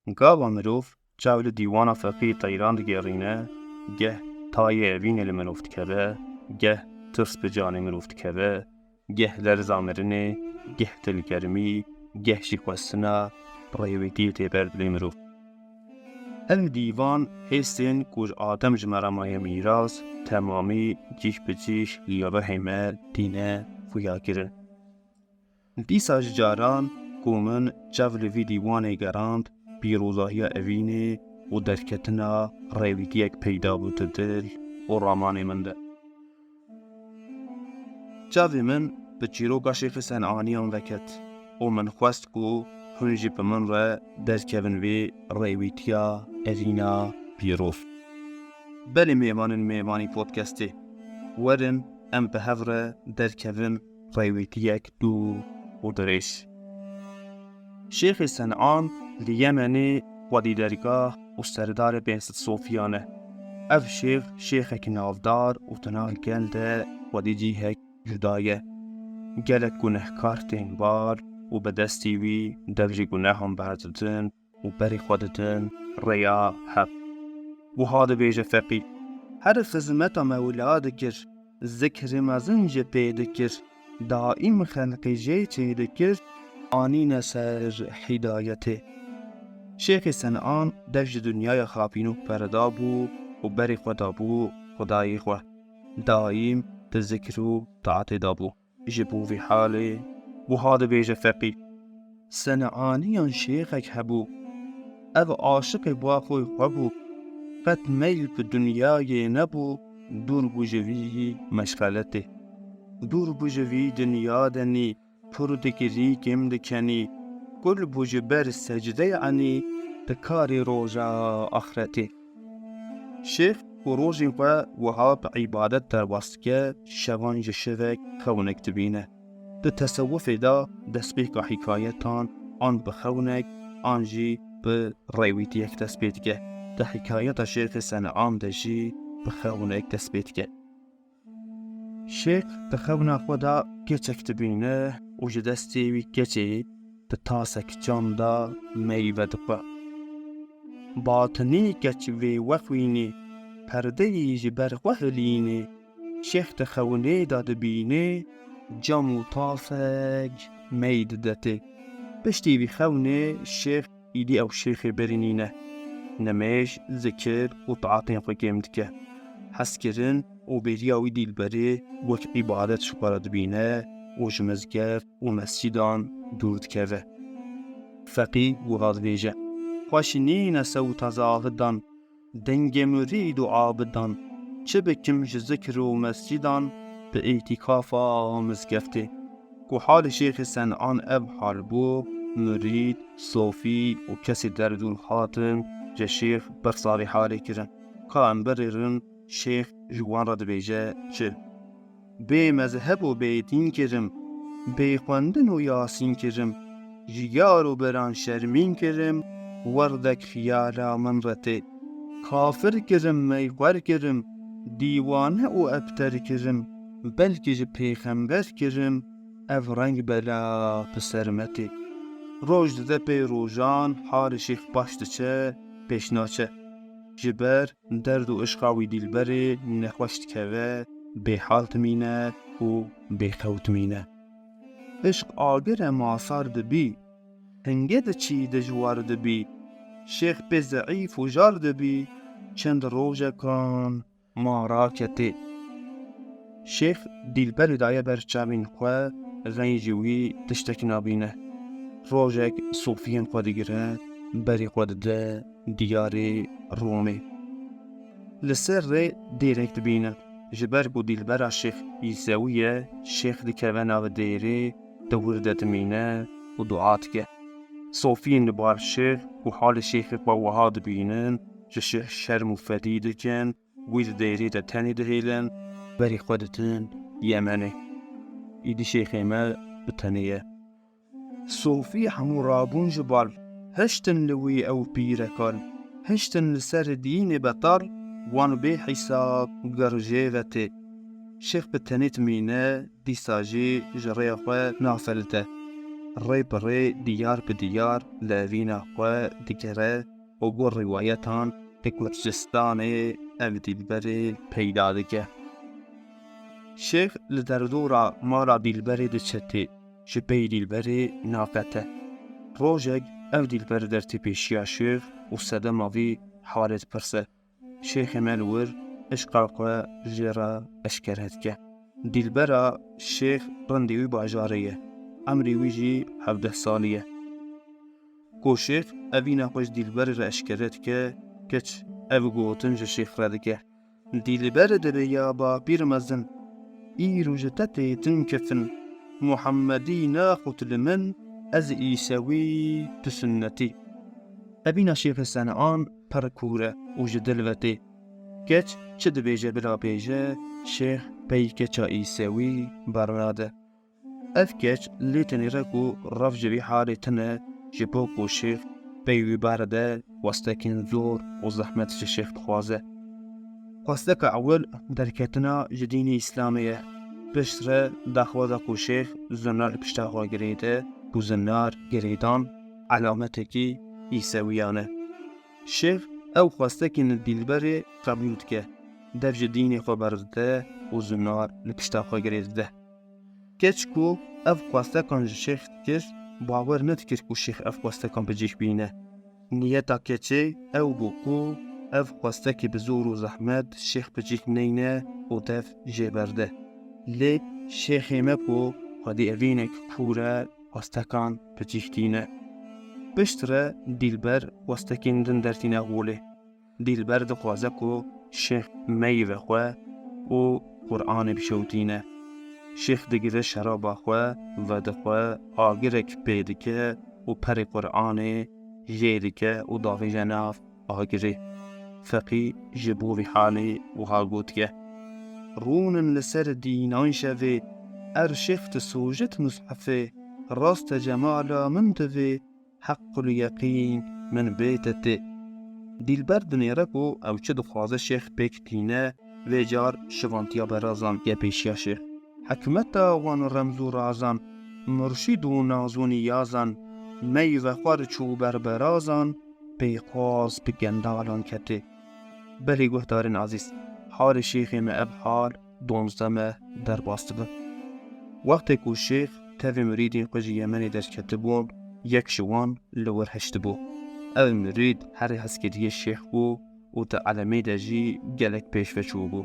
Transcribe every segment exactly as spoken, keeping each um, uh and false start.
Gava mirov çav li dîwana feqî teyran digerîne, geh tayê evînê li mirov dikeve, geh tirs bi canê mirov dikeve, geh lerza mirinê, geh dilgermî, geh jî xwestina rêwîtiyê tê ber dilê mirov. Ev dîvan hêstên ku ji Adem ji me re maye mîras, temamî cîh bi cîh li rihê me tîne xuya kirin. Dîsa ji caran ku min çav li vî dîwanê gerand, pîrozahiya evînê û derketina rêwîtiyek peyda bû di dil û ramanê min de. Çavê min bi çîroka Şêxê Sen'aniyan veket û min xwest ku hûn jî bi min re derkevin vê rêwîtiya evîna pîroz. Belê mêvanên mêvanî podcastê, werin em bi hev re derkevin rêwîtiyek dûr û dirêj. Şêxê Sen'an li Yemenê xwedî dergah û serdarê pênc sed sofiyan e. Ev şêx, şêxek navdar û di nav gel de xwedî cihek cuda ye. Gelek gunehkar tên bar û bi destî wî dev ji gunehan berdidin û berê xwe didin rêya heq. Wiha dibêje feqî: Her xizmeta Mewla dikir, zikrê mezin jê pê dikir, daîm xelqê jê çêdikir, anîne ser hîdayetê. Şêxê Sen'an dev ji dinyaya xapînok perda bû û berê xwe dabû Xwedayê xwe. Daîm di zikr û taetê de bû. Ji bo vî halê wiha dibêje feqî: Sen'aniyan şêxek hebû, ev aşiqê Baxoyê xwe bû, qet meyl bi dinyayê nebû, dûr bû ji vî meşxeletê. Dûr bû ji vî dinya denî, pir digirî, kêm dikenî, kul bû ji ber secdeyê enî, di karê roja axretê. Şêx ku rojên xwe wiha bi îbadet derbas dike, şevan jî şevek xewnek dibîne. Di tesewufê de destpêka hîkayetan an bi xewnek an jî bi rêwîtiyek dest pê dike. Di hîkayeta Şêxê Sen'an de jî bi xewnek dest pê dike. Şêx di xewna xwe de keçek dibîne û ji destê wî keçê di tasek cam de meyve dixwe. Batinî keç vê wexwînê, perdeyî ji ber xwe hilînê. Şêx di xewnê de dibîne cam û tasek mey dide tê. Piştî vî xewnê şêx Îdî ew şêxê berî nîne. Nimêj, zikir û taetên xwe kêm dike. Hezkirin û bêriya wî dîlberê wek îbadet ji xwe re dibîne û ji mizgeft û mescîdan dûr dikeve. Feqî wiha dibêje: Xweş nîne sewta zahidan, dengê murîd û abidan, çi bikim ji zikr û mescîdan, bi îtîkafa mizgeftê. Ku halê Şêxê Sen'an ev hal bû, murîd, sofî û kesê derdûr hatin ji Şêx bersa vê halê kirin. Ka em birêrin, Şêx ji wan re dibêje çi? Bê mezheb û bê dîn kirim, bê xwendin û yasîn kirim, ji yar û biran şermîn kirim, werdek xiyala min re tê. Kafir kirim, meyxwer kirim, dîwane û ebter kirim, belkî ji pêxember kirim, ev reng bela bi ser me tê. Roj dide pê rojan, halê Şêx baş diçe, pêş naçe. Ji ber derd û işqa wî dîlberê nexweş dikeve, bêhal dimîne û bêxew dimîne. Işq agir e masar dibî, hingê diçî dijwar dibî. Şêx pê zeîf û jar dibî, çend rojekan mara ketê. Şêx dîlberê daye ber çavên xwe, xeyn ji wî tiştek nabîne. Rojek sofiyên xwe digire, berê xwe dide diyarê Romê. Li ser rê dêrek dibînin. Ji ber ku dîlbera Şêx îsewî ye, Şêx dikeve navê dêrê, di wir de dimîne û dua dike. Sofiyên li bar Şêx ku halê Şêxê xwe wiha dibînin, ji Şêx şerm û fedî dikin, wî di dêrê de tenê dihêlin, berê xwe didin Yemenê. Îdî Şêxê me bi tenê ye. Sofî hemû rabûn ji bal, hiştin li wî ew pîrekal, hiştin li ser dînê betal, wan bê hîsab ger jê ve tê. Şêx bi tenê dimîne, dîsa jî ji rêya xwe nafelite. rê bi rê, diyar bi diyar li evîna xwe digere û bo riwayetan li Kurdistanê ev dîlberê peyda dike. Şêx li derdora mala dîlberê diçe tê, ji pey dîlberê naqete. Rojek ev dîlber dertê pêşiya şêx û sedema vî halê dipirse. Şêxê me li wir eşqa xwe jê re eşkere dike. Dîlbera şêx rindî wî bajarê ye. Emrî wî jî hevdeh salî ye. Ku şêx evîna xwe ji dîlberê re eşkere dike, keç ev gotin ji şêx re dike: Dîlber dibê ya bapîr mezin, îro ji te têtin kifin. Muhemmedî naxwit li min, ez îsewî, tu sunnetî. Evîna şêxê Senan pir kûr e û ji dil ve tê. Keç çi dibêje bila bêje, şêx pey keça îsewî bernade. Ev keç lê tenê re ku rev ji vî halê tune, ji bo ku şêx pey wî berde, xwestekên zor û zehmet ji şêx dixwaze. Xwesteka ewil derketina ji dînê Îslamê ye. Piştre daxwaza ku şêx zinar li pişta xwe girêde û zinar girêdan elametekî îsewiyan e. Şêx ew xwestekên li dîlberê qebûl dike, dev ji dînê xwe berdide û zinar li pişta xwe girê dide. Keç ku ev xwestekan ji şêx dikir, bawer nedikir ku şêx ev xwestekan bi cih bîne. Niyeta keçê ew bû ku ev xwestekî bi zor û zehmet şêx bi cih neyne û dev jê berde. Lê şêxê me ku xwedî evînek kûr e, xwestekan bi cih tîne. Piştre dîlber xwestekên din dertîne holê. Dîlber dixwaze ku şêx meyve xwe û Qur'anê bişewitîne. Şêx digire şeraba xwe, vedixwe, agirek pê dike û perê Qur'anê jê dike û davêje nav agirê. Feqî ji bo vî halê wiha gotiye: Rûnin li ser dînan şevê, er şêx tu sojit mushefê, rast e cemala min divê, heq û li yeqîn min bête tê. Dîlber dinêre ku ew çi dixwaze şêx pêk tîne, vê car şivantiya berazan ye pêşiya şêx. Hikmeta wan remz û razan, murşîd û naz û niyazan, meyve xwar çû ber berazan, pêxwas bi gendalan ketê. Belê guhdarên ezîz, halê şêxê me ev hal donzdeh meh derbas dibe. Wextê ku şêx tevî mirîdên xwe ji Yemenê derketibûn, yek ji wan li wir hiştibû. Ev mirîd herê hezkiriyê şêx bû û di elemê de jî gelek pêşve çûbû.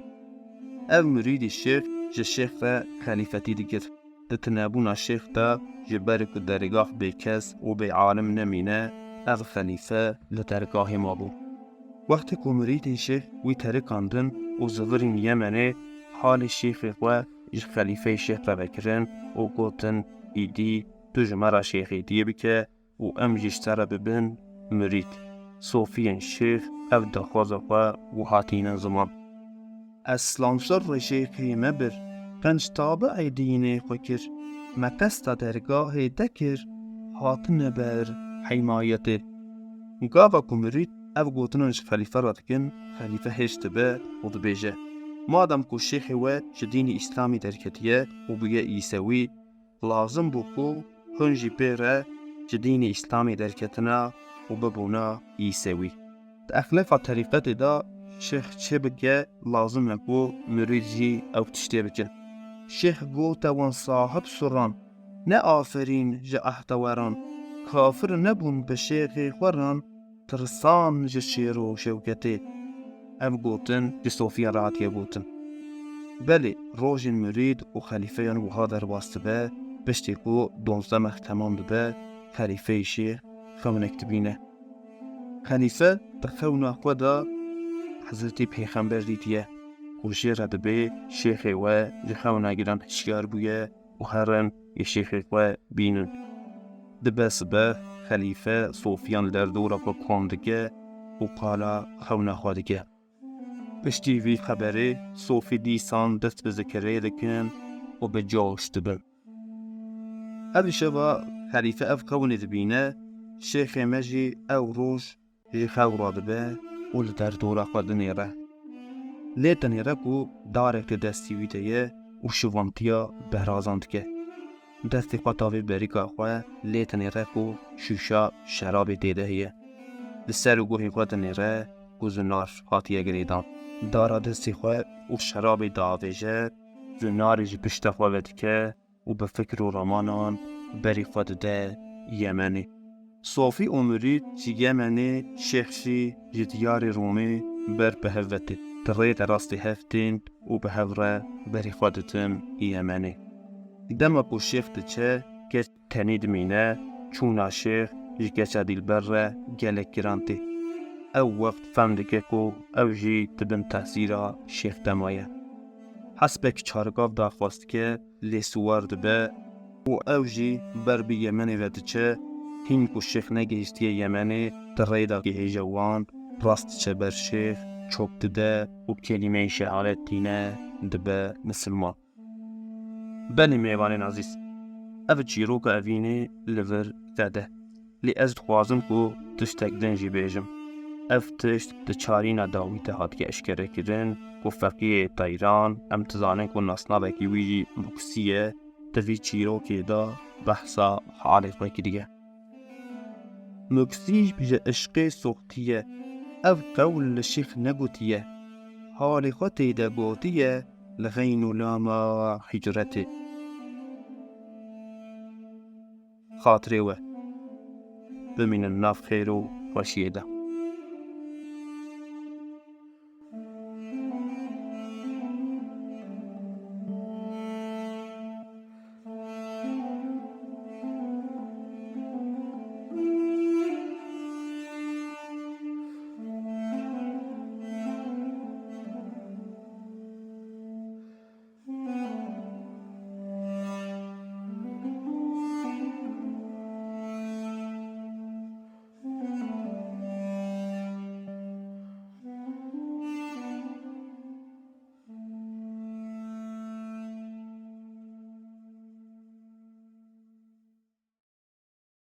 Ev mirîdî şêx ji şêx re xelîfetî dikir. Di tunebûna şêx de ji ber ku dergah bê kes û bê alim nemîne, ev xelîfe li dergahê mabû. Wextê ku mirîdên şêx wî terikandin û zivirîn Yemenê, halê şêxê xwe ji xelîfeyê şêx re vekirin û gotin, Îdî tu ji me re şêxîtiyê bike û em jî ji te re bibin mirîd. Sofiyên şêx ev daxwaza xwe wiha tînin ziman: Eslan şerrê şêxê me bir, qenc tabi'ê dînê xwe kir, me qesta dergahê te kir, hatine ber heymayetê. Gava ku mirîd ev gotinan ji xelîfe re dikin, xelîfe hêş dibe û dibêje: Madem ku şêxê we ji dînê Îslamê derketiye û bûye Îsewî, lazim bû ku hûn jî pê re ji dînê Îslamê derketina û bibûna Îsewî. Di exlefa terîqetê de şêx çi bike, lazim e ku mirîd jî ew tiştê bike. Şêx gote wan sahib suran, ne aferîn ji ehdeweran, kafir nebûn bi şêxê xwe ran, tirsan ji şêr û şewketê. Ev gotin ji Sofiyan re hatiye gotin. Belê, rojên mirîd û xelîfeyan wiha derbas dibe, piştî ku donzdeh meh temam dibe, xelîfeyê şêx xewnek dibîne. Xelîfe di xewna xwe de Hezretî Pêxember dîtiye ku jê re dibê şêxê we ji xewna giran hişyar bûye û herin ê şêxê xwe bînin. Dibe sibe, xelîfe Sofiyan li derdora xwe kom dike û qala xewna xwe dike. Piştî vî xeberê Sofî dîsan dest bi zikirê dikin û bi coş dibin. Ev şeva xelîfe ev xewnê dibîne, şêxê me jî ew roj ji xew radibe û li derdora xwe dinêre. Lê dinêre ku darek li destî wî de ye û şivantiya behrazan dike. Destê xwe tavê berîka xwe lê dinêre ku şûşa şerabê tê de heye. Li ser û guhê xwe dinêre ku zinar hatiye girêdan. Dara destê xwe û şerabê diavêje, zinarê ji pişta xwe vedike û bi fikr û ramanan berî xwe dide Yemenê. Sofî û Murîd ji Yemenê, Şêx jî ji diyarê Rûmê ber bi hev ve tê. Di rê de rastî hev tên û bi hev re berî xwe didin Yemenê. Dema ku Şêx diçe, keç tenî dimîne, çûna Şêx ji keça dîlber re gelek giran tê. Ew wext fem dike ku ew jî di bin tesîra Şêx de maye. Hesbek çargav daxwaz dike, lê siwar dibe û ew jî ber bi Yemenê ve diçe. Hîn ku Şêx negihiştiye Yemenê, di rê de gihêje wan, rast diçe ber Şêx, çok dide û kelîmeyê şehadet tîne, dibe misilman. Belê mêvanên azîz, ev çîroka evînê li vir zêde. Lê ez dixwazim ku tiştek din jî bêjim. Ev tişt di çarîna dawî de hatiye eşkerekirin ku feqiyê Teyran, em dizanin ku nasnavekî wî jî Muksî ye, di vî çîrokê de behsa halê xwe kiriye. Muksî ji işqê soxtiye, ev qewl li Şêx negotiye. Halê xwe tê de gotiye, li xeyn û lama hicretê. Xatirê we. Bimînin nav xêr û xweşiyê de.